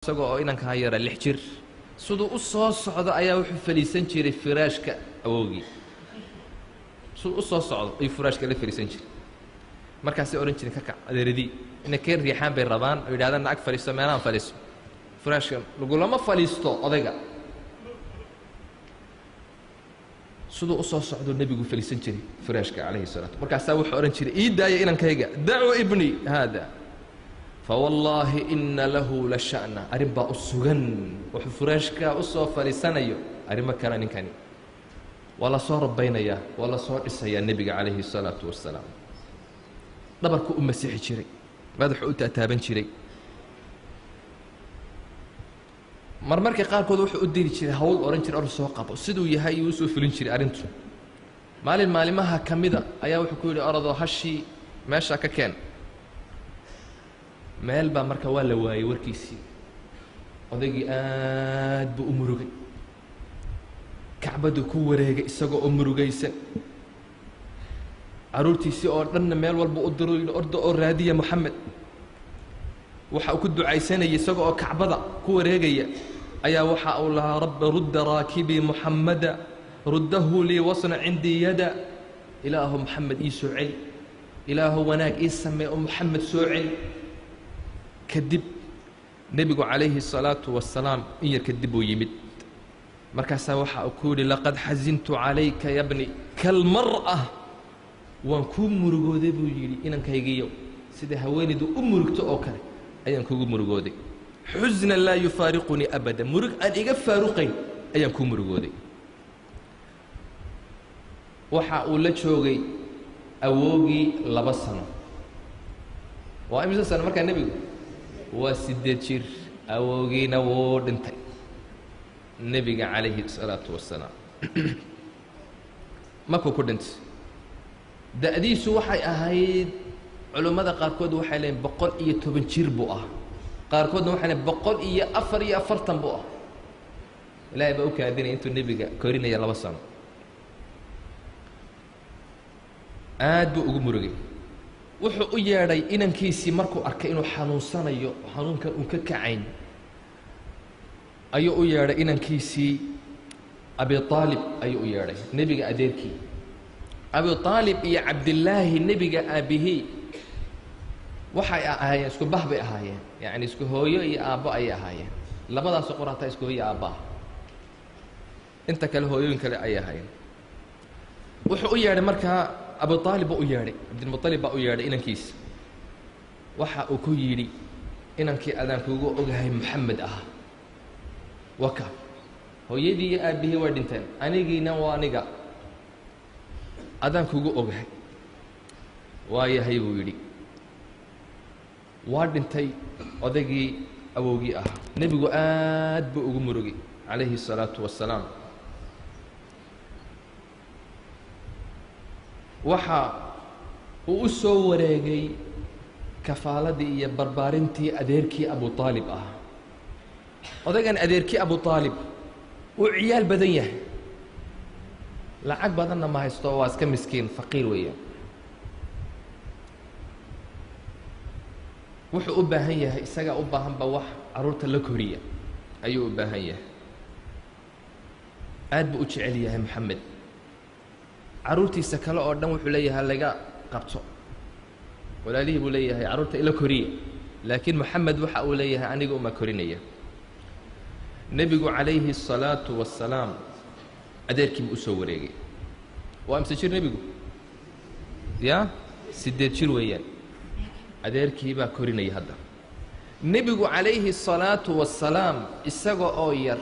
Isagoo oo inankaa yara 6 jir, siduu u soo socdo ayaa wuxuu fadhiisan jiray firaashka awowgii. Siduu u soo socdo ayuu firaashka la fadhiisan jiray. Markaasay odhan jireen, "Ka kac." Adeeradii inay ka riixaan bay rabaan oo yidhahdaan, "Ag fadhiiso, meelaan fadhiiso, firaashka lagulama fadhiisto odayga." Siduu usoo socduu nebigu fadhiisan jiray firaashka calayhi salaatu. Markaasaa wuxuu odhan jiray, "Ii daaya inankayga, dacuu ibni haada, fawallaahi ina lahu la sha'na." Arrin baa u sugan wuxuu furaashka usoo fadhiisanayo, arrimo kale. Ninkani waa la soo rabaynayaa, waa la soo dhisayaa. Nebiga calayhi salaatu wasalaam dhabarku u masixi jiray, madaxu u taataaban jiray. Marmarka qaarkood wuxuu u diri jiray hawl, odhan jiray, "Or soo qabo." Siduu yahay iyuu usoo fulin jiray arrintu. Maalin maalimaha ka mida ayaa wuxuu ku yidhi, "Orodoo hashii meesha ka keen." Meel baa marka waa la waayey warkiisii. Odaygii aad buu u murugay, kacbaduu ku wareegay isagoo oo murugaysan. Carruurtiisii oo dhanna meel walba u diro, yidhi, "Orda oo raadiya Moxamed." Waxa uu ku ducaysanayay isagoo oo kacbada ku wareegaya ayaa waxa uu lahaa, "Rabbi rudda raakibii Muxammada, ruddahu lii wasna cindii yada." Ilaahu Moxamed ii soo celi, Ilaahu wanaag ii samee oo Moxamed soo celi. Kadib nebigu calayhi salaatu wasalaam in yar kadib uu yimid. Markaasaa waxa uu ku yidhi, "Laqad xasintu calayka ya bni kalmar'a." "Waan kuu murugooday," buu yidhi, "inankaygiiyow, sida haweenaydu u murugto oo kale ayaan kugu murugooday. Xusnan laa yufaariqunii abada, murug aan iga faaruqayn ayaan kuu murugooday." Waxa uu la joogay awoogii 2 sano. Waa imise sano markaa nebigu? Waa 8 jir. Awoogiina wuu dhintay nebiga calayhi salaatu wasalaam. Markuu ku dhintay da'diisu waxay ahayd, culimmada qaarkood waxay leeyiin 110 jir buu ah, qaarkoodna waxay leeyiin 144 buu ah. Ilaahay baa u kaadinaya intuu nebiga korinaya 2 sano. Aad buu ugu murugay. Wuxuu u yeedhay inankiisii. Markuu arkay inuu xanuunsanayo, xanuunkan uun ka kacayn, ayuu u yeedhay inankiisii Abi Aalib. Ayuu u yeedhay nebiga adeerkii Abi Aalib iyo Cabdillaahi, nebiga aabihii. Waxay ahaayeen isku bah bay ahaayeen, yacni isku hooyo iyo aabbo ayay ahaayeen. Labadaasoo qor hataa isku hooyo iyo aabba ah, inta kale hooyooyin kale ayay ahaayeen. Wuxuu u yeedhay markaa Abu Aalib baa u yeedhay, Cabdilmuطalib baa u yeedhay inankiisa. Waxa uu ku yidhi, "Inankii adaan kugu ogahay Moxamed ah waka, hooyadii iyo aabbihii way dhinteen, anigiina waa aniga, adaan kugu ogahay." "Waa yahay," buu yidhi. Waa dhintay odaygii awowgii ahaa. Nebigu aad buu ugu murugay calayhi الsalaatu wasalaam. Waxa uu u soo wareegay kafaaladii iyo barbaarintii adeerkii Abu Aalib ah. Odaygan adeerkii Abu Aalib wuu ciyaal badan yahay, lacag badanna ma haysto, waa iska miskiin, faqiir weeyaan. Wuxuu u baahan yahay, isagaa u baahanba wax carruurta la koriya ayuu u baahan yahay. Aad buu u jecel yahay Moxamed. Carruurtiisa kale oo dhan wuxuu leeyahay laga qabto, walaalihii buu leeyahay, "Carruurta ila koriya," laakiin Moxamed waxa uu leeyahay, "Aniga uma korinaya." Nebigu calayhi الsalaatu wasalaam adeerkii buu usoo wareegay. Waa imse jir nebigu? Ya 8 jir weeyaan. Adeerkii baa korinaya hadda nebigu calayhi الsalaatu wasalaam, isaga oo yar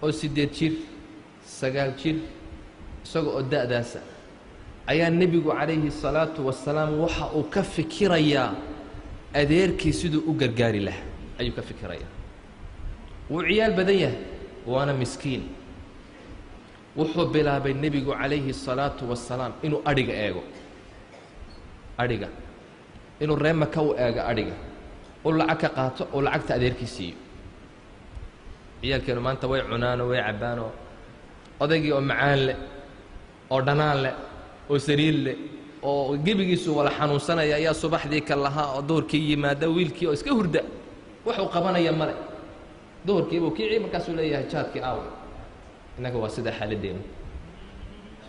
oo 8 jir, 9 jir, isaga oo da'daasa ayaa nebigu calayhi الsalaatu wasalaam waxa uu ka fikirayaa adeerkii siduu u gargaari lahaa ayuu ka fikirayaa. Wuu ciyaal badan yahay, waana miskiin. Wuxuu bilaabay nebigu calayhi الsalaatu wasalaam inuu adhiga eego, adhiga inuu ree Maka u eego, adhiga u lacag ka qaato oo lacagta adeerkii siiyo. Ciyaalkeenu maanta way cunaanoo way cabbaanoo, odaygii oo macaan leh oo dhanaan leh oo saliid leh oo gebigiisu wala xanuunsanaya ayaa subaxdii ka lahaa oo duhurkii yimaada, wiilkii oo iska hurda. Wuxuu qabanaya male. Duhurkiibuu kici, markaasuu leeyahay jaadkii aaw. Innaga waa sidaa xaaladdeenu.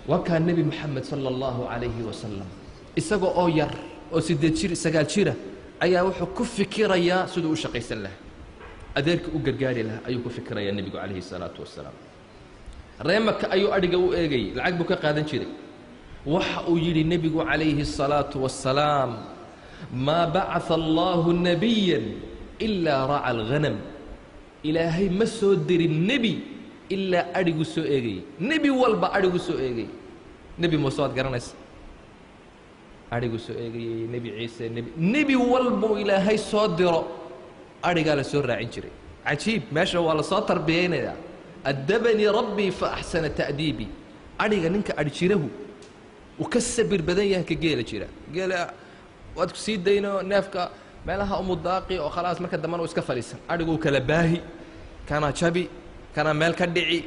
Waa kaa Nebi Moxamed sala allahu calayhi wasalam, isaga oo yar oo 8 jir 9 jira ayaa wuxuu ku fikirayaa siduu u shaqaysan lahaa, adeerka u gargaari lahaa ayuu ku fikirayaa nebigu calayhi salaatu wasalaam. Reemaka ayuu adhiga u eegayey, lacag buu ka qaadan jiray. Waxa uu yidhi nebigu calayhi الsalaatu wasalaam: maa bacaa allahu nabiya ilaa raaca alghanam. Ilaahay ma soo dirin nebi ilaa adhigu soo eegayey. Nebi walba adhigu soo eegayey. Nebi Muuse waad garanaysa, adhigu soo eegayey. Nebi Ciise, nebi walbuu Ilaahay soo diro adhigaa la soo raacin jiray. Cajiib, meesha waa la soo tarbiyaynayaa. Addabanii rabbii fa axsana ta'diibii. Adhiga ninka adhi jirahu uu ka sabir badan yahay ka geela jira. Geela waad ku sii dayno neefka meelaha umudaaqi oo khalaas, marka dambena uu iska fadhiisan. Adhigu uu kala baahi, kana jabi, kana meel ka dhici,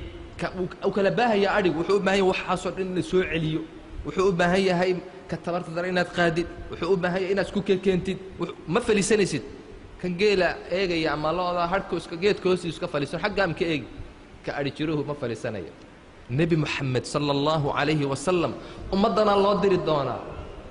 uu kala baahaya. Adhigu wuxuu u baahan yahay waxaasoo dhan in la soo celiyo, wuxuu u baahan yahay ka tabarta dare inaad qaadid, wuxuu u baahan yahay inaad isku kekeentid. Ma fadhiisanaysid. Kan geela eegaya ama looda harhka iska geedka hoostiisa iska fadhiisan, xaggaa ka eegi. Ka adhi jiruhu ma fadhiisanayo. Nebi Moxamed sala allahu calayhi wasalam ummaddana loo diri doonaa,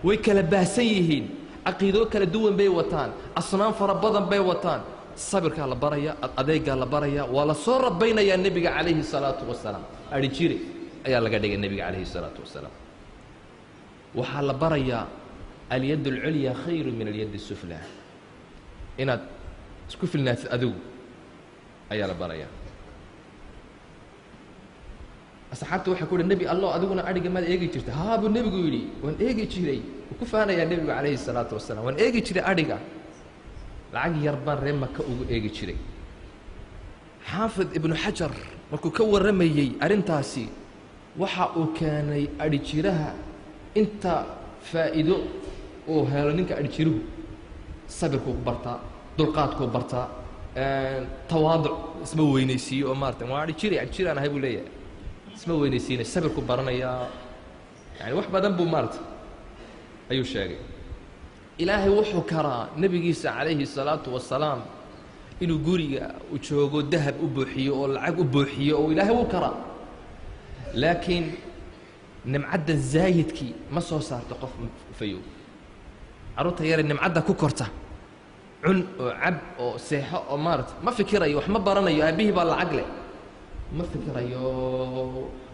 way kala baahsan yihiin, caqiido kala duwan bay wataan, asnaam fara badan bay wataan. Sabirkaa la baraya, adeegaa la baraya, waa la soo rabaynayaa. Nebiga calayhi salaatu wasalaam adhi jire ayaa laga dhigay. Nebiga calayhi salaatu wasalaam waxaa la barayaa alyad alculya khayru min alyad asufla, inaad isku filnaatid adigu ayaa la barayaa. Asxaabta waxay ku uhi: Nebi Allo, adiguna adhiga maad eegi jirta? Haa, buu nebigu yidhi, waan eegi jiray. Wuu ku faanayaa nebigu calayhi salaatu wasalaam. Waan eegi jiray adhiga, lacag yar baan reer Maka ugu eegi jiray. Xaafid Ibnu Xajar markuu ka warramayey arrintaasi, waxa uu keenay adhi jiraha inta faa'iido uu helo. Ninka adhi jiruhu sabirkuu bartaa, dulqaadkuu bartaa, tawaaduc, isma weynaysiiyo oo maarata waa adhi jiri, adhi jiraan ahay buu leeyahay, isma weynaysiinay, sabirku baranayaa, yani wax badan buu maarata ayuu sheegay. Ilaahay wuxuu karaa nebigiisa calayhi salaatu wasalaam inuu guriga uu joogo dahab u buuxiyo oo lacag u buuxiyo, oo Ilaahay wuu karaa, laakiin nimcadda zaayidkii ma soo saarto qof fayow. Carruurta yare nimcadda ku korta, cun oo cab oo seexo oo maarata, ma fikirayo, wax ma baranayo. Aabbihii baa lacag leh, ma fikirayo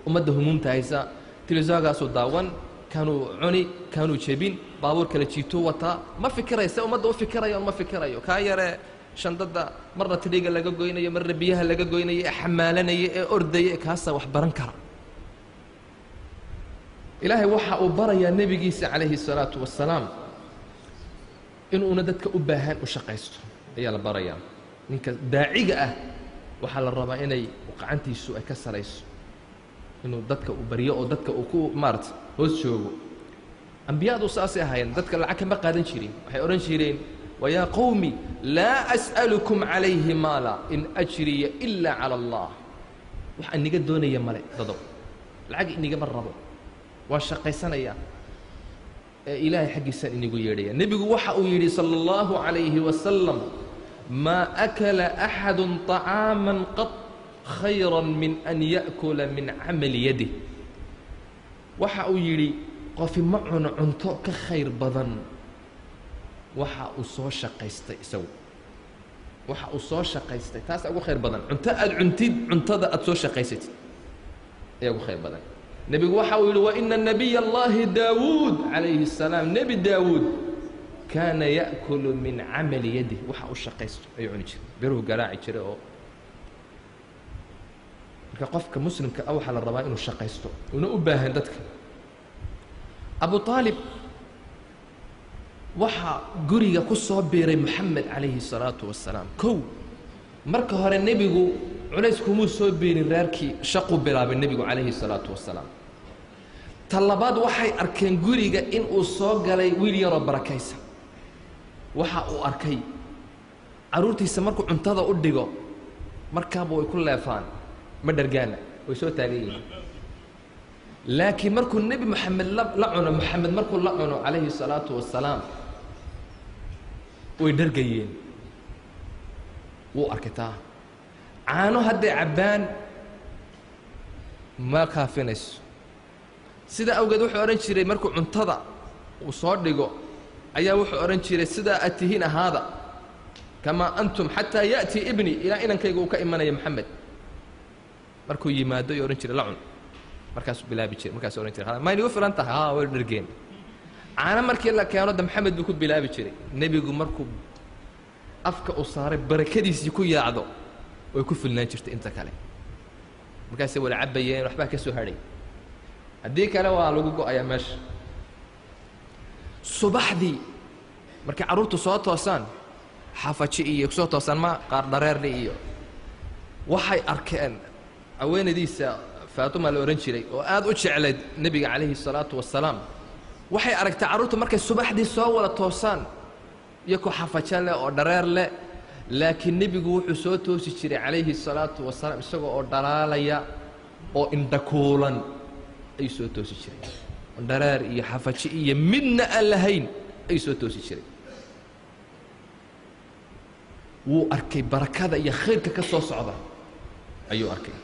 ummadda humuumta haysa. Televisionkaasuu daawan, kanuu cuni, kanuu jebin, baabuur kala jiituu wataa, ma fikirayo se ummadda u fikirayo, ma fikirayo. Kaa yare shandada marna tiriga laga goynayo, marna biyaha laga goynayo, ee xamaalanaya ee ordaya, kaasaa wax baran kara. Ilaahay waxa uu barayaa nebigiisa calayhi salaatu wasalaam inuuna dadka u baahan u shaqaysto ayaa la barayaa. Ninka daaciga ah waxaa la rabaa inay gacantiisu ay ka sarayso, inuu dadka u baryo oo dadka uu ku maarata hoos joogo. Ambiyadu saasay ahaayeen, dadka lacag kama qaadan jirin. Waxay odhan jireen: wayaa qowmi laa as'alukum calayhi maala in ajriya ilaa cala Allah. Wax iniga doonaya male dadow, lacag inigama rabo, waan shaqaysanayaa ee Ilaahay xaggiisaan inigu yeedhaya. Nebigu waxa uu yidhi sala allahu calayhi wasalam: maa akala axadu طacaama qad khayra min an ya'kula min camali yadih. Waxa uu yidhi: qofi ma cuno cunto ka khayr badan waxa uu soo shaqaystay isagu, waxa uu soo shaqaystay taasa ugu khayr badan. Cunto aad cuntid, cuntada aad soo shaqaysatid ayaa ugu khayr badan. Nebigu waxa uu yidhi: wa ina nabiy Allahi Daawuud calayhi الsalaam, Nebi Daawuud, kaana ya'kulu min camali yadih. Waxa uu shaqaysto ayuu cuni jiray, beruhu garaaci jiray. Oo marka qofka muslimka ah waxaa la rabaa inuu shaqaysto, una u baahan dadka. Abu Aalib waxaa guriga ku soo biiray Moxamed calayhi الsalaatu wasalaam. Kow, marka hore nebigu culays kumuu soo biirin reerkii, shaquu bilaabay nebigu calayhi الsalaatu wasalaam. Ta labaad, waxay arkeen guriga inuu soo galay wiil yaroo barakaysan. Waxa uu arkay carruurtiisa markuu cuntada u dhigo, markaaba way ku leefaan, ma dhargaana, way soo taagan yihiin. Laakiin markuu Nebi Moxamed la cuno, Moxamed markuu la cuno calayhi الsalaatu wasalaam, way dhargayeen. Wuu arkay taa. Caano hadday cabbaan ma kaafinayso. Sidaa awgeed wuxuu odhan jiray markuu cuntada uu soo dhigo ayaa wuxuu odhan jiray sidaa aad tihiin ahaada, kamaa antum xataa ya'tii ibni, ilaa inankayga uu ka imanaya Maxamed. Markuu yimaado ayuu odhan jiray la cun, markaasuu bilaabi jiray, markaasuu odhan jiray ma inigu filan tahay? Haa, way dhergeen. Caano markii la keeno da Maxamed buu ku bilaabi jiray. Nebigu markuu afka uu saaray barakadiisii ku yaacdo way ku filnaan jirtay inta kale. Markaasay wala cabbayeen, waxbaa ka soo hadhay, haddii kale waa lagu go'ayaa meesha. Subaxdii markay carruurtu soo toosaan, xafaji iyo kusoo toosaan ma qaar dhareerli iyo waxay arkeen haweenadiisa Faatuma la odhan jiray oo aad u jeclayd nebiga calayhi salaatu wasalaam. Waxay aragtay carruurtu markay subaxdii soo wada toosaan iyakoo xafajo leh oo dhareer leh, laakiin nebigu wuxuu soo toosi jiray calayhi salaatu wasalaam isagoo oo dhalaalaya oo indhakuulan ayuu soo toosi jiray, dhareer iyo xafaji iyo midna aan lahayn ayuu soo toosi jiray. Wuu arkay barakada iyo khayrka ka soo socda ayuu arkay.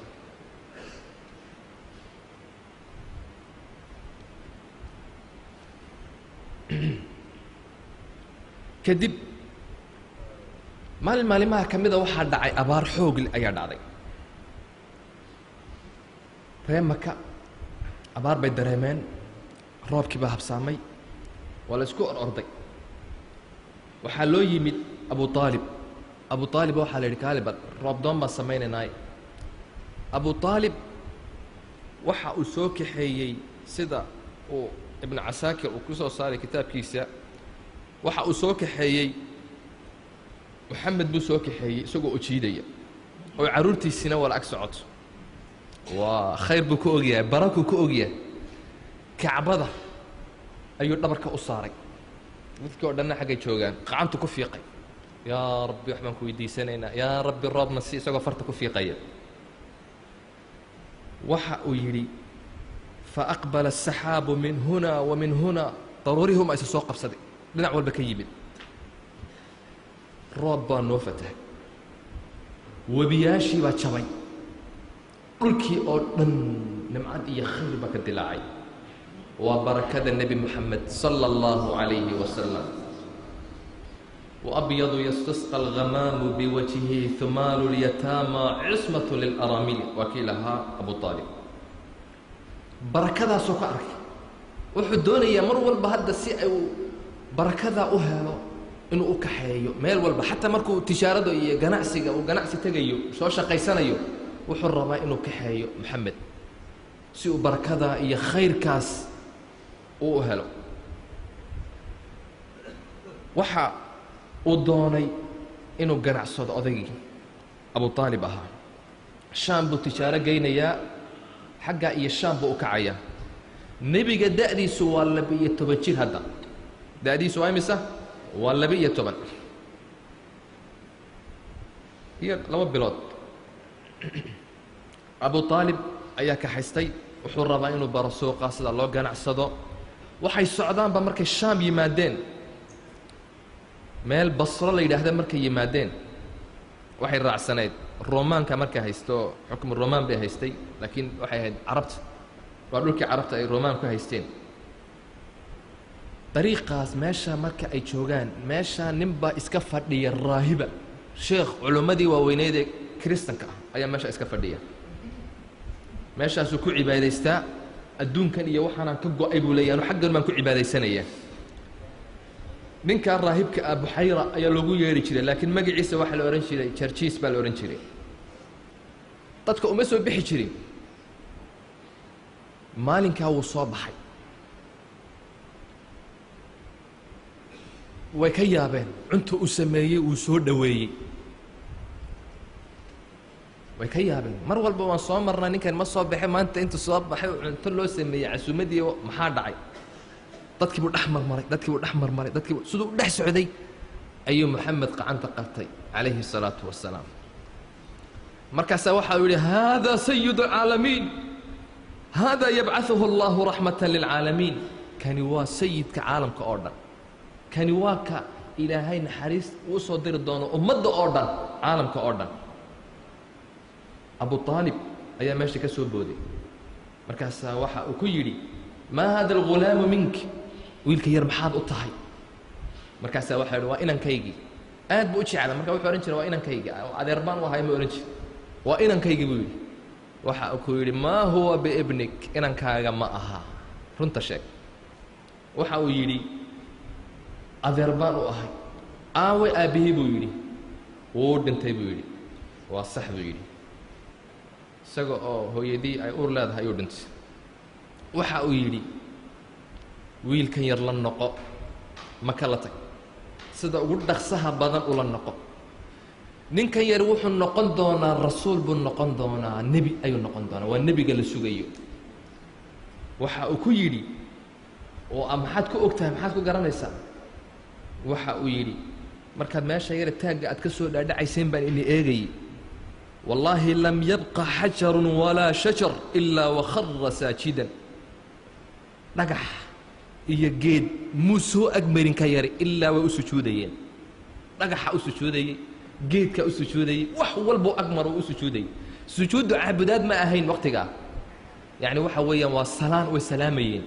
Kadib maalin maalimaha ka mida waxaa dhacay abaar xoog leh ayaa dhacday. Reer Maka abaar bay dareemeen, roobkii baa habsaamay, waa la isku ororday. Waxaa loo yimid Abu Aalib. Abu Aalib waxaa la yidhi kaaliba roob doon baan samaynaynaaye. Abu Aalib waxa uu soo kaxeeyey, sida uu Ibnu Casaakir uu ku soo saaray kitaabkiisa, waxa uu soo kaxeeyey Moxamed buu soo kaxeeyey isagoo ujiidaya oo carruurtiisina wala ag socoto. Waa khayr buu ku ogyahay, barakuu ku ogyahay. Kacbada ayuu dhabarka u saaray, dadkii oo dhanna xaggay joogaan, qacantu ku fiiqay, yaa rabbi wax baan ku weydiisanaynaa, yaa rabbi roobna si, isagoo farta ku fiiqaya. Waxa uu yidhi fa aqbala asaxaabu min huna wa min huna, daruurihuma isa soo qabsaday, dhinac walba ka yimid. Roob baa noo fatahay, webiyaashii baa jabay, dhulkii oo dhan nimcad iyo khayr baa ka dilaacay. Waa barakada nebi Moxamed sala allahu calayhi wasalam. وأبيض يستسقى الغمام بوجهه ثمال اليتامى عصمة للأرامل، وكيلها أبو طالب. Barakadaasoo ka arkay wuxuu doonayaa mar walba hadda si ay barakadaa u helo inuu u kaxeeyo meel walba, xataa markuu tijaarada iyo ganacsiga uu ganacsi tegayo soo shaqaysanayo, wuxuu rabaa inuu kaxeeyo Maxamed si uu barakadaa iyo khayrkaas uu u helo. Waxa uu doonay inuu ganacsado odaygii Abu Aalib ahaa. Shaam buu tijaaro geynayaa, xaggaa iyo Shaam buu u kacayaa. Nebiga da'diisu waa 12 jir hadda. Da'diisu waa imisa? Waa 12 iyo 2 bilood. Abu Aalib ayaa kaxaystay, wuxuu rabaa inuu baro suuqa sida loo ganacsado. Waxay socdaanba markay Shaam yimaadeen, meel Basro la yidhaahda markay yimaadeen, waxay raacsanayd Romaanka markay haysto, xukmu Romaan bay haystay, laakiin waxay ahayd carabta, waa dhulkii carabta ay Romaan ku haysteen. Dariiqaas meesha marka ay joogaan, meesha ninbaa iska fadhiya, raahiba, sheekh culimmadii waaweyneyd ee kiristanka ah ayaa meesha iska fadhiya. Meeshaasuu ku cibaadaystaa, adduunkan iyo waxaanaan ka go'ay buu leeyahy, anu xaggan baan ku cibaadaysanayaa. Ninkaa raahibka ah Buxayra ayaa loogu yeedhi jiray, laakiin magaciisa waxaa la odhan jiray Jarjiis baa la odhan jiray. Dadka uma soo bixi jirin. Maalinkaa wuu soo baxay, way ka yaabeen cunta uu sameeyey, uu soo dhoweeyey, way ka yaabeen. Mar walba waan soo marnaa ninkan ma soo baxay, maanta inta soo baxay cunto loo sameeyey casuumadii, maxaa dhacay? Dadkii buu dhex marmaray, dadkii buu dhex marmaray, dadkii siduu u dhex socday ayuu Moxamed qacanta qabtay calayhi الsalaatu wasalaam. Markaasaa waxa uu yidhi hada sayid alcaalamiin, hada yabcaثuhu allahu raxmata lilcaalamiin. Kani waa sayidka caalamka oo dhan, kani waa ka Ilaahay naxariis uu soo diri doono ummadda oo dhan, caalamka oo dhan. Abu Aalib ayaa meesha ka soo booday. Markaasaa waxa uu ku yidhi, maa hada alghulaamu mink, wiilka yar maxaad u tahay? Markaasaa waxa yidhi, waa inankaygii. Aad buu u jecla. Marka wuxuu odhan jiray, waa inankaygi, adeer baan u ahay ma odhan jiri, waa inankaygii buu yidhi. Waxa uu ku yidhi, maa huwa biibnik, inankaaga ma aha, runta sheeg. Waxa uu yidhi, adeer baan u ahay. Aawe aabbihii buu yidhi. Wuu dhintay buu yidhi. Waa sax buu yidhi, isaga oo hooyadii ay uur leedahay ayuu dhintay. Waxa uu yidhi, wiilkan yar la noqo, maka la tag, sida ugu dhaqsaha badan ula noqo. Ninkan yar wuxuu noqon doonaa rasuul buu noqon doonaa, nebi ayuu noqon doonaa, waa nebiga la sugayo. Waxa uu ku yidhi, oo maxaad ku og tahay, maxaad ku garanaysaa? Waxa uu yidhi, markaad meesha yara taagga aad ka soo dhaadhacayseen baan ini eegayey, wallaahi lam yabqa xajarun walaa shajar ilaa wakhara saajidan. Dhagax iyo geed muu soo agmarin ka yari ilaa way u sujuudayeen. Dhagaxa u sujuudayey, geedka u sujuudayey, wax walbuu agmar uu u sujuudayey. Sujuuddu caabudaad ma ahayn waqtigaa, yacni waxa weeyaan waa salaan, way salaamayeen.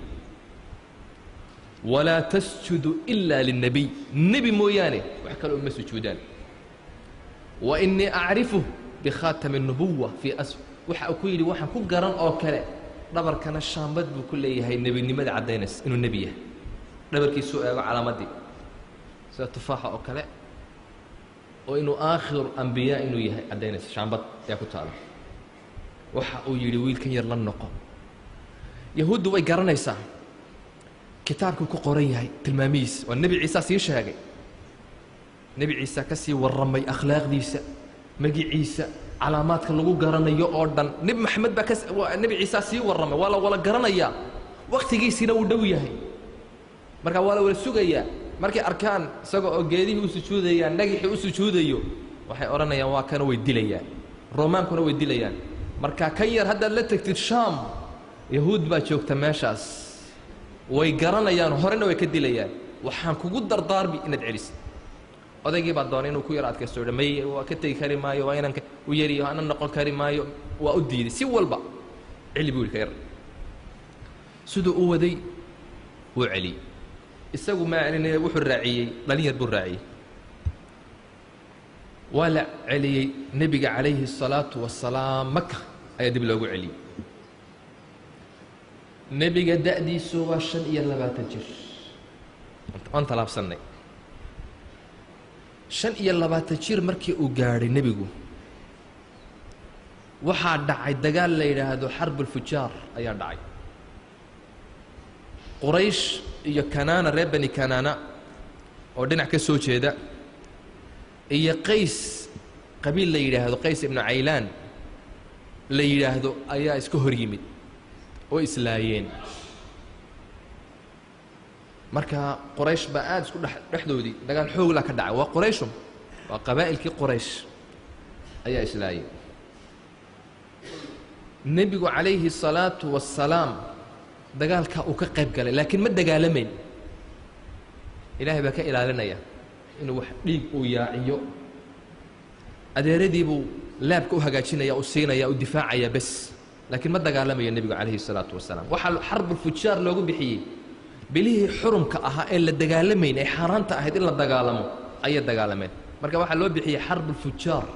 Walaa tasjudu ilaa lilnebiy, nebi mooyaane wax kale uma sujuudaan. Wa innii acrifuh bikhaatami الnubuwa fii as. Waxa uu ku yidhi, waxaan ku garan oo kale dhabarkana shaambad buu ku leeyahay nebinimada caddaynaysa inuu nebi yahay. Dhabarkiisuu eego calaamadii sida tufaaxa oo kale, oo inuu aakhiru ambiyaa inuu yahay caddaynaysa shaambad ayaa ku taala. Waxa uu yidhi, wiilkan yar la noqo. Yahuuddu way garanaysaa, kitaabkuu ku qoran yahay tilmaamihiis. Waa Nebi Ciisa sii sheegay, Nebi Ciise ka sii warramay akhlaaqdiisa, magiciisa, calaamaadka lagu garanayo oo dhan. Nebi Maxamed baa ka, Nebi Ciisa sii warramay, waa la wala garanayaa, wakhtigiisiina wuu dhow yahay. Marka waa la wala sugayaa. Markay arkaan isaga oo geedihii u sujuudayaan, dhagixii u sujuudayo, waxay odhanayaan waa kana, way dilayaan. Roomaankuna way dilayaan. Marka kan yar haddaad la tegtid Shaam, yahuud baa joogta meeshaas, way garanayaan, horena way ka dilayaan. Waxaan kugu dardaarmi inaad celisid. Odaygii baa doonay inuu ku yar adkaysto, may waa ka tegi kari maayo, waa inaan u yariyo, ana noqon kari maayo. Waa u diiday si walba. Celi buu yidhi ka yar. Siduu u waday wuu celiyey. Isagu maa celinaya, wuxuu raaciyey dhalin yar buu raaciyey. Waa la celiyey nebiga calayhi الsalaatu wasalaam, Maka ayaa dib loogu celiyey. Nebiga da'diisu waa 25 jir. Waan talaabsannay. 25 jir markii uu gaadhay nebigu, waxaa dhacay dagaal la yidhaahdo xarbulfujaar ayaa dhacay. Quraysh iyo Kanaana, reer Bani Kanaana oo dhinac ka soo jeeda, iyo Qays, qabiil la yidhaahdo Qays ibnu Caylaan la yidhaahdo ayaa iska hor yimid oo islaayeen. Marka Quraysh baa aada isku dhexdoodii dagaal xoogla ka dhacay. Waa Qurayshum, waa qabaa'ilkii Quraysh ayaa islaayay. Nebigu calayhi الsalaatu wassalaam dagaalkaa uu ka qayb galay, laakiin ma dagaalamayn. Ilaahay baa ka ilaalinaya inuu wax dhiig uu yaaciyo. Adeeradii buu laabka u hagaajinaya, u siinaya, u difaacaya bes, laakiin ma dagaalamayo nebigu calayhi الsalaatu wasalaam. Waxaa xarbulfujaar loogu bixiyey bilihii xurumka ahaa ee la dagaalamayn, ee xaaraanta ahayd in la dagaalamo, ayay dagaalameen. Marka waxaa loo bixiyey xarbulfujaar,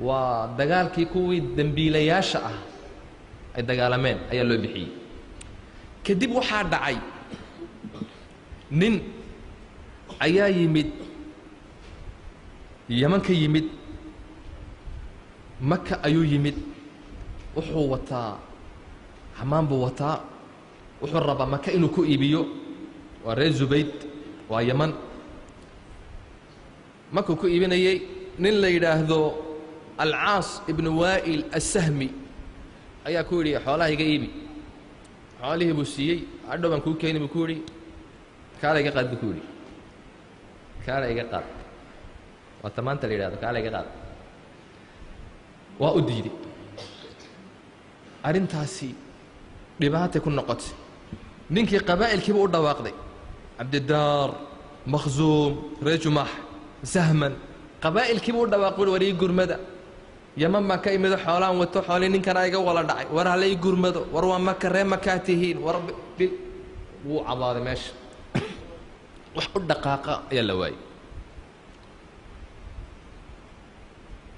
waa dagaalkii kuwii dembiilayaasha ah ay dagaalameen ayaa loo bixiyey. Kadib waxaa dhacay, nin ayaa yimid Yaman ka yimid, Maka ayuu yimid. Wuxuu wataa xamaan buu wataa, wuxuu rabaa Maka inuu ku iibiyo. Waa reer Zubayd, waa Yaman. Markuu ku iibinayey, nin la yidhaahdo Alcaas ibnu Waa'il Assahmi ayaa ku yidhi, xoolaha iga iibi. Xoolihii buu siiyey. Hadhow baan kuu keeni buu ku yidhi, kaala iga qaad buu ku yidhi, kaala iga qaad. Waata maanta la yidhahdo kaala iga qaad. Waa u diiday. Arrintaasi dhibaatay ku noqotay ninkii. Qabaa'ilkiiba u dhawaaqday, Cabdidaar, Makhzuum, reer Jumaax, Sahman, qabaa'ilkiiba u dhawaaqay, war ii gurmada, Yaman baan ka imido, xoolaan wato, xoolii ninkana iga wala dhacay, war hala ii gurmado, war waa Maka, ree Makaa tihiin, war wuu cabaaday meesha. Wax u dhaqaaqa ayaa la waayey.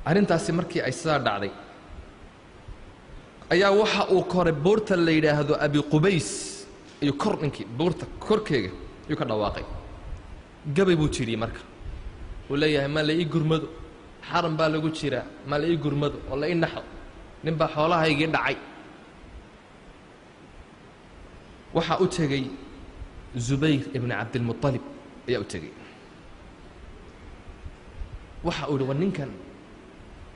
Arrintaasi markii ay sidaa dhacday ayaa waxa uu koray buurta la yidhaahdo Abi Qubays, ayuu kor ninkii buurta korkeega ayuu ka dhawaaqay. Gabay buu jiriyey marka uu leeyahay, ma la ii gurmado, xaram baa lagu jiraa, ma la ii gurmado oo la ii naxo, nin baa xoolahaygii dhacay. Waxaa u tegey Zubayr ibni Cabdilmuطalib ayaa u tegey. Waxa uu yihi, war ninkan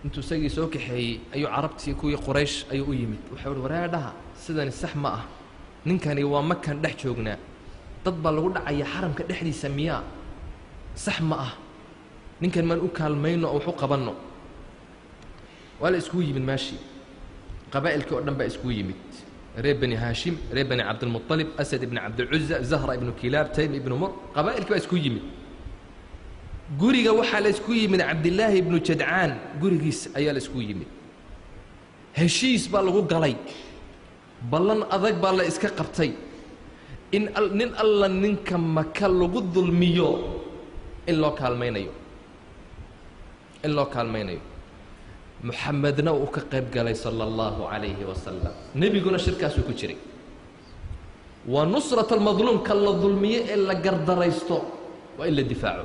intuu isagii soo kaxeeyey ayuu carabtii kuwii Quraysh ayuu u yimid. Waxau ihi, wareedhaha, sidani sax ma ah, ninkani waa Makan dhex joognaa, dad baa lagu dhacaya xaramka dhexdiisa, miyaa sax ma ah, ninkan maan u kaalmayno oo wax u qabanno. Waa la iskugu yimid meeshii, qabaa'ilkii oo dhan baa iskugu yimid, reer Bani Haashim, reer Bani Cabdilmuطalib, Asad ibni Cabdilcuza, Zahra ibnu Kilaab, Taym ibnu Mur, qabaa'ilkii baa iskugu yimid. Guriga waxaa la isku yimid Cabdilaahi ibnu Jadcaan gurigiisa ayaa la isku yimid. Heshiis baa lagu galay, ballan adag baa la iska qabtay in nin alla ninka Maka lagu dulmiyo in loo kaalmaynayo, in loo kaalmaynayo. Muxamedna uu ka qayb galay sala allahu calayhi wasalam, nebiguna shirkaasuu ku jiray. Waa nusrat almadluum, ka la dulmiyo ee la gardaraysto waa in la difaaco.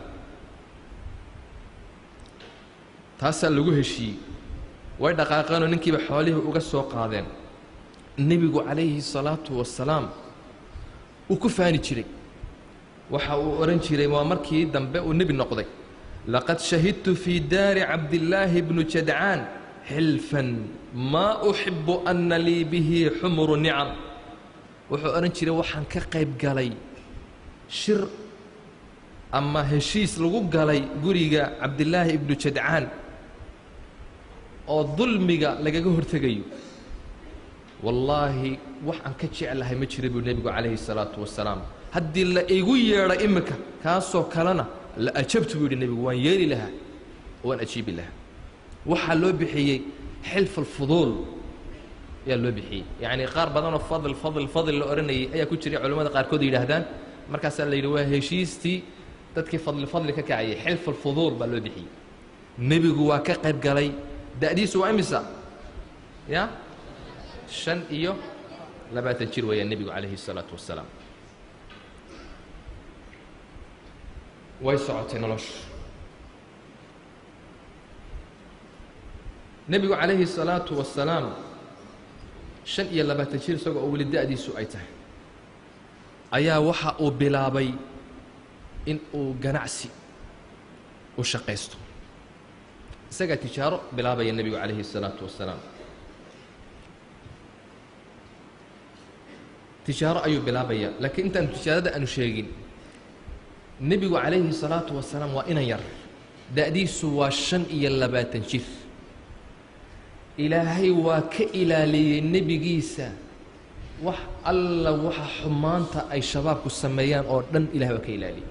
Taasaa lagu heshiiyey. Way dhaqaaqeenoo ninkiiba xoolihii uga soo qaadeen. Nebigu calayhi salaatu wasalaam uu ku faani jiray, waxa uu odhan jiray, waa markii dambe uu nebi noqday, laqad shahidtu fii daari Cabdillaahi bnu Jadcaan xilfan maa uxibu ana lii bihi xumuru nicam. Wuxuu odhan jiray, waxaan ka qayb galay shir ama heshiis lagu galay guriga Cabdillaahi ibnu Jadcaan oo dulmiga lagaga hortegayo, wallaahi wax aan ka jeclahay ma jira buu nebigu calayhi salaatu wasalaam. Haddii la igu yeedho iminka kaasoo kalena la ajabtu buu yidhi nebigu, waan yeeli lahaa, waan ajiibi lahaa. Waxaa loo bixiyey xilf alfuduul ayaa loo bixiyey, yacni qaar badanoo fadl fadl fadl la odhanayay ayaa ku jiray, culimmada qaarkood yidhaahdaan. Markaasaa la yidhi waa heshiistii dadkii fadli fadli ka kacayay, xilf alfuduul baa loo bixiyey. Nebigu waa ka qayb galay. Da'diisu waa imisa? Ya 25 jir weeyaan nebigu calayhi الsalaatu wasalaam. Way socotay noloshu. Nebigu calayhi الsalaatu wasalaam 25 jir isagoo oo weli da'diisu ay tahay ayaa waxa uu bilaabay in uu ganacsi u shaqaysto. Isagaa tijaaro bilaabaya nebigu calayhi الsalaatu wasalaam. Tijaaro ayuu bilaabaya, laakiin intaanu tijaarada aanu sheegin, nebigu calayhi الsalaatu wasalaam waa inan yar, da'diisu waa 25 jir. Ilaahay waa ka ilaaliyey nebigiisa wax alla waxa xumaanta ay shabaabku sameeyaan oo dhan, ilahay waa ka ilaaliyey.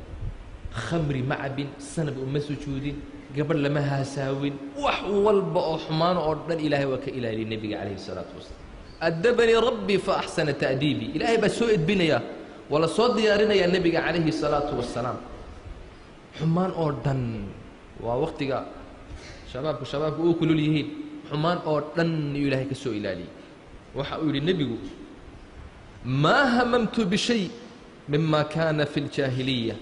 Khamri ma cabin, sanab uma sujuudin, gabadh lama haasaawin, wax walba oo xumaano oo dhan ilaahay waa ka ilaaliyey nebiga calayhi الsalaatu wasalaam. Addabanii rabbii fa axsana ta'diibii, ilaahay baa soo edbinaya, waa la soo diyaarinayaa nebiga calayhi الsalaatu wasalaam. Xumaan oo dhan waa waqtiga shabaabku uu kulul yihiin, xumaan oo dhan iyuu ilaahay ka soo ilaaliyey. Waxa uu yidhi nebigu, maa hamamtu bishay mima kaana fi ljaahiliya,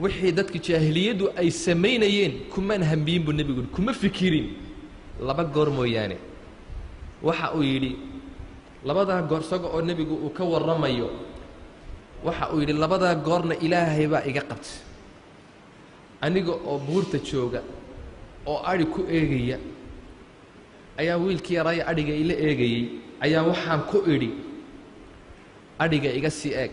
wixii dadka jaahiliyaddu ay samaynayeen kumaan hambiyin buu nebigu yihi, kuma fikirin laba goor mooyaane. Waxa uu yidhi labadaa goor, isaga oo nebigu uu ka warramayo, waxa uu yidhi labadaa goorna ilaahay baa iga qabtay. Aniga oo buurta jooga oo adhi ku eegaya ayaa wiilkii yaraaya adhiga ila eegayey ayaa waxaan ku idhi, adhiga iga sii eeg,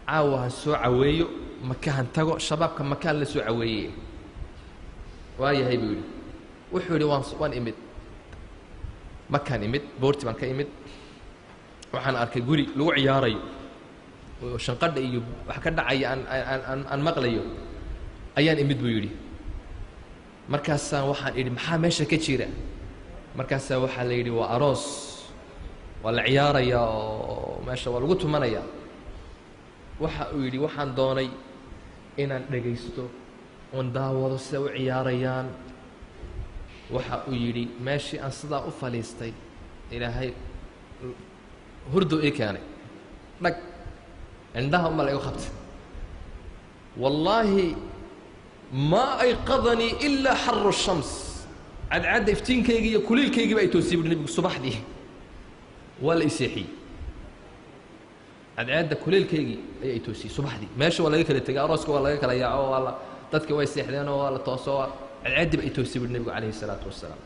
caawa han soo caweeyo, Makahan tago, shabaabka Makaan la soo caweeyey. Waayahay buu yidhi. Wuxuu yidhi waan imid Makaan imid, buurtii baan ka imid, waxaan arkay guri lagu ciyaarayo. Oo shanqadha iyo wax ka dhacaya aan aan aan maqlayo ayaan imid buu yidhi. Markaasaan waxaan idhi, maxaa meesha ka jira? Markaasaa waxaa la yidhi, waa aroos, waa la ciyaarayaa oo meesha waa lagu tumanayaa. Waxa uu yidhi, waxaan doonay inaan dhegaysto oon daawado sida u ciyaarayaan. Waxa uu yidhi, meeshii aan sidaa u fadhiistay, Ilaahay hurdu ii keenay, dhag, indhaha uma la igu qabtay. Wallaahi maa ayqadanii ilaa xaru shams, cadcadda iftiinkaygii iyo kuliilkaygiiba ay toosiyey buhi nebigu. Subaxdii waa la i seexiyey, cadceedda kuleylkaygii ayaa i toosiyey subaxdii. Meesha waa laga kala tegay, arooska waa laga kala yaaco, waa la dadka way seexdeen oo waa la tooso, cadceeddii ba i toosiyey buhi nebigu calayhi salaatu wasalaam.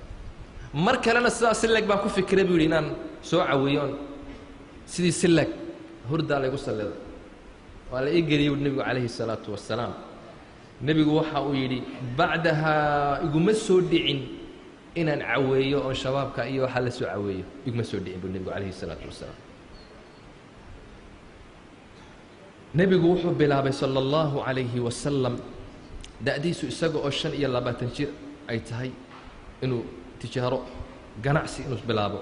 Mar kalena sidaa si leg baan ku fikiray buu yidhi inaan soo caweeyo oon sidii si leg hurdaa laygu salliday, waa la ii geliyey buhi nebigu calayhi salaatu wasalaam. Nebigu waxa uu yidhi, bacdahaa iguma soo dhicin inaan caweeyo oon shabaabka iyo waxaa la soo caweeyo, iguma soo dhicin buu nebigu calayhi salaatu wasalaam. Nebigu wuxuu bilaabay sala allahu calayhi wasalam da'diisu isaga oo 25 jir ay tahay inuu tijaaro, ganacsi inuu bilaabo.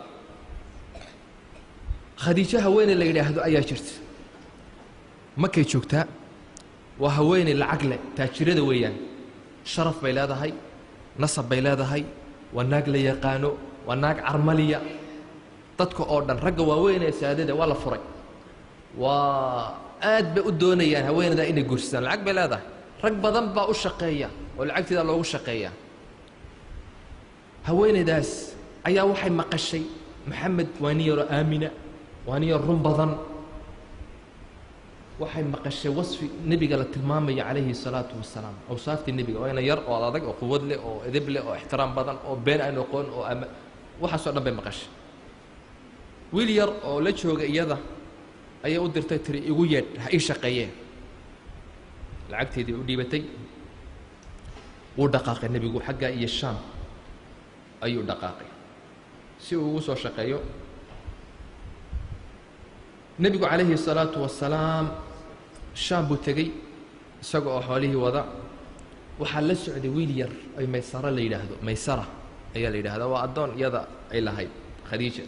Khadiijo haweeney la yidhaahdo ayaa jirta, Makay joogtaa. Waa haweeney lacag leh, taajirada weeyaan, sharaf bay leedahay, nasab bay leedahay, waa naag la yaqaano, waa naag carmaliya. Dadka oo dhan, ragga waaweyn ee saadada waa la furay, waa aad bay u doonayaan haweeneydaa inay guursadaan. Lacag bay leedahay, rag badan baa u shaqeeya oo lacagteeda loogu shaqeeya. Haweeneydaas ayaa waxay maqashay Maxamed waa nin yaroo aamina, waa nin yar run badan. Waxay maqashay wasfi nebiga la tilmaamayo calayhi salaatu wasalaam, awsaaftii nebiga, waa ina yar oo adag oo quwad leh oo edeb leh oo ixtiraam badan oo been aan oqoon oo ama waxaasoo dhan bay maqashay. Wiil yar oo la jooga iyada ayay u dirtay, tiri, igu yeedh ha ii shaqeeyee. Lacagteedii u dhiibatay, wuu dhaqaaqay nebigu xaggaa iyo Shaam ayuu dhaqaaqay si uu ugu soo shaqeeyo. Nebigu calayhi salaatu wasalaam Shaam buu tegey isaga oo xoolihii wada. Waxaa la socday wiil yar ay Maysara la yidhaahdo, Maysara ayaa la yidhahdaa, waa addoon iyada ay lahayd Khadiija.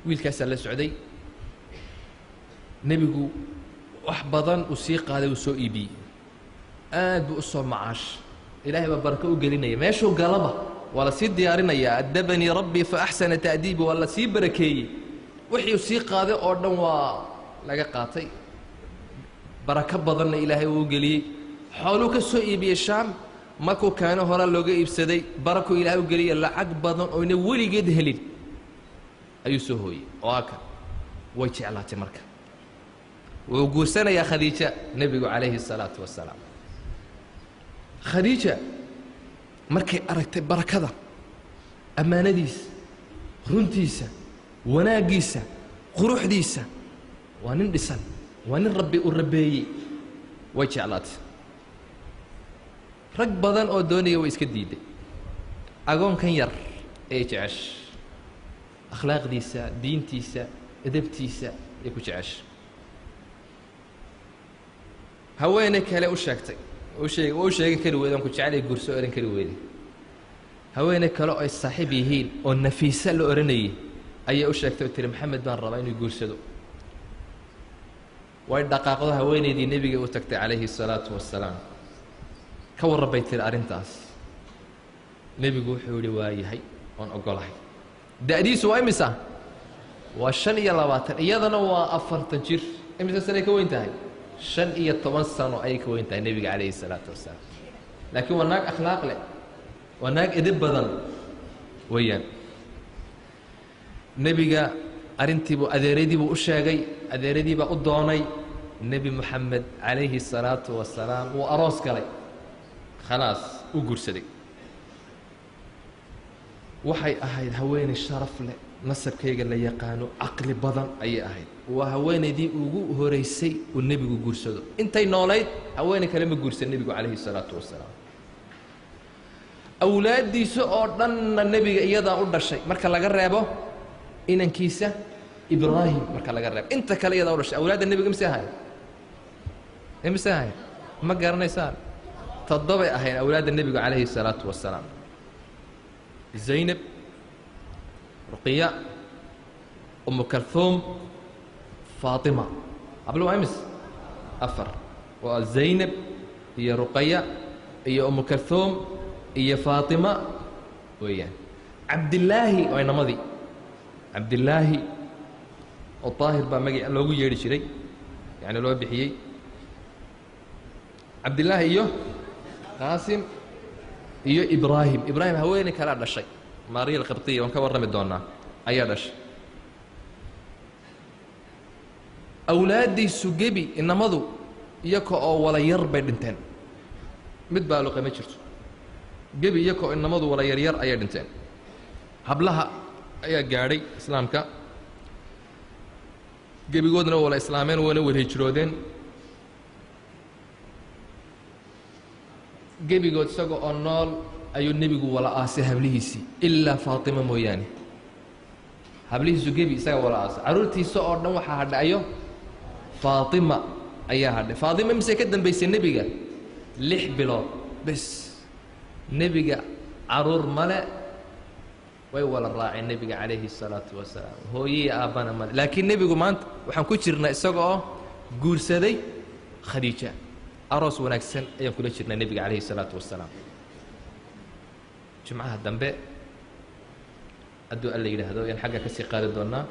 Wiilkaasaa la socday nebigu. Wax badan uu sii qaaday, uu soo iibiyey, aad buu u soo macaash. Ilaahay baa barako u gelinaya, meeshuu galaba waa la sii diyaarinayaa. Addabanii rabbii fa axsana ta'diibi, waa la sii barakeeyey. Wixii uu sii qaaday oo dhan waa laga qaatay, barako badanna Ilaahay uu geliyey. Xooluu ka soo iibiyey Shaam, markuu keeno horaa looga iibsaday, barakuu Ilaahay u geliyey, lacag badan oyna weligeed helin ayuu soo hooyey. Oo aka way jeclaatay. Marka wuu guursanayaa Khadiija nebigu calayhi الsalaatu wasalaam. Khadiija markay aragtay barakada, ammaanadiisa, runtiisa, wanaaggiisa, quruxdiisa, waa nin dhisan, waa nin Rabbi uu rabbeeyey, way jeclaatay. Rag badan oo doonaya way iska diiday. Agoonkan yar ayay jecesh, akhlaaqdiisa, diintiisa, edebtiisa ayay ku jecesh. Haweeney kale u sheegtay, u sheeg u sheegi kari weyday, aan ku jecelay, guurso ohan kari weyday. Haweeney kale oo ay saaxiib yihiin oo Nafiise la odhanayay ayay u sheegtay oo tiri, Maxamed baan rabaa inuu guursado. Way dhaqaaqdo, haweeneydii nebiga u tagtay calayhi الsalaatu wasalaam. Ka warran bay tiri arrintaas. Nebigu wuxuu yihi, waa yahay, waan ogolahay. Da'diisu waa imisa? Waa 25, iyadana waa 40 jir. Imisa sanay ka weyn tahay? 15 sano ayay ka weyn tahay nebiga calayhi الsalaatu wasalaam. Laakiin waa naag akhlaaq leh, waa naag edeb badan weeyaan. Nebiga arrintiibuu adeeradiibuu u sheegay, adeeradii baa u doonay. Nebi Moxamed calayhi الsalaatu wasalaam wuu aroos galay, khalaas, u guursaday. Waxay ahayd haweeney sharaf leh, nasabkayga la yaqaano, caqli badan ayay ahayd. Waa haweenaydii ugu horeysay uu nebigu guursado. Intay noolayd haweeney kale ma guursan nebigu calayhi الsalaatu wasalaam. Awlaaddiisa oo dhanna nebiga iyadaa u dhashay, marka laga reebo inankiisa Ibraahim marka laga reeb, inta kale iyadaa u dhashay. Awlaadda nebiga imise ahayn? Imise ahayn? Ma garanaysaan? 7 ahayn awlaadda nebigu calayhi salaatu wasalaam. Zaynab, Ruqiya, Umu Kalhuum, Faatima. Hablo waa imis? 4. Waa Zaynab iyo Ruqaya iyo Umu Kalhuum iyo Faatima weeyaan. Cabdillaahi waa inamadii. Cabdillaahi oo Daahir baa magac loogu yeedhi jiray, yacni loo bixiyey. Cabdillaahi iyo Qaasim iyo Ibraahim. Ibraahim haweeney kalaa dhashay, Maariya alqibtiya, waan ka warrami doonaa, ayaa dhashay. Awlaaddiisu gebi inamadu iyaka oo wala yar bay dhinteen, mid baa luqay ma jirto. Gebi iyaka oo inamadu wala yaryar ayay dhinteen. Hablaha ayaa gaadhay islaamka, gebigoodna wala islaameen, wana wala hijroodeen. Gebigood isaga oo nool ayuu nebigu wala aasay hablihiisii, ilaa Faatima mooyaane. Hablihiisu gebi isaga wala aasay, carruurtiisa oo dhan waxaa hadhayo Faatima ayaa hadhay. Faatima mise ka dambaysay nebiga 6 bilood bes. Nebiga carruur male, way wala raaceen nebiga calayhi salaatu wasalaam, hooyihii aabbana male. Laakiin nebigu maanta waxaan ku jirnaa isaga oo guursaday Khadiija, aroos wanaagsan ayaan kula jirnaa nebiga calayhi salaatu wasalaam. Jimcaha dambe hadduu alla yidhaahdo ayaan xagga ka sii qaadi doonaa.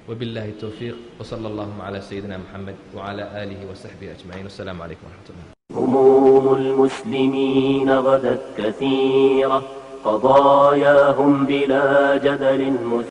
وبالله التوفيق، وصلى اللهم على سيدنا محمد وعلى آله وصحبه أجمعين، والسلام عليكم ورحمة الله. هموم المسلمين غدت كثيرة، قضاياهم بلا جدل مثيرة.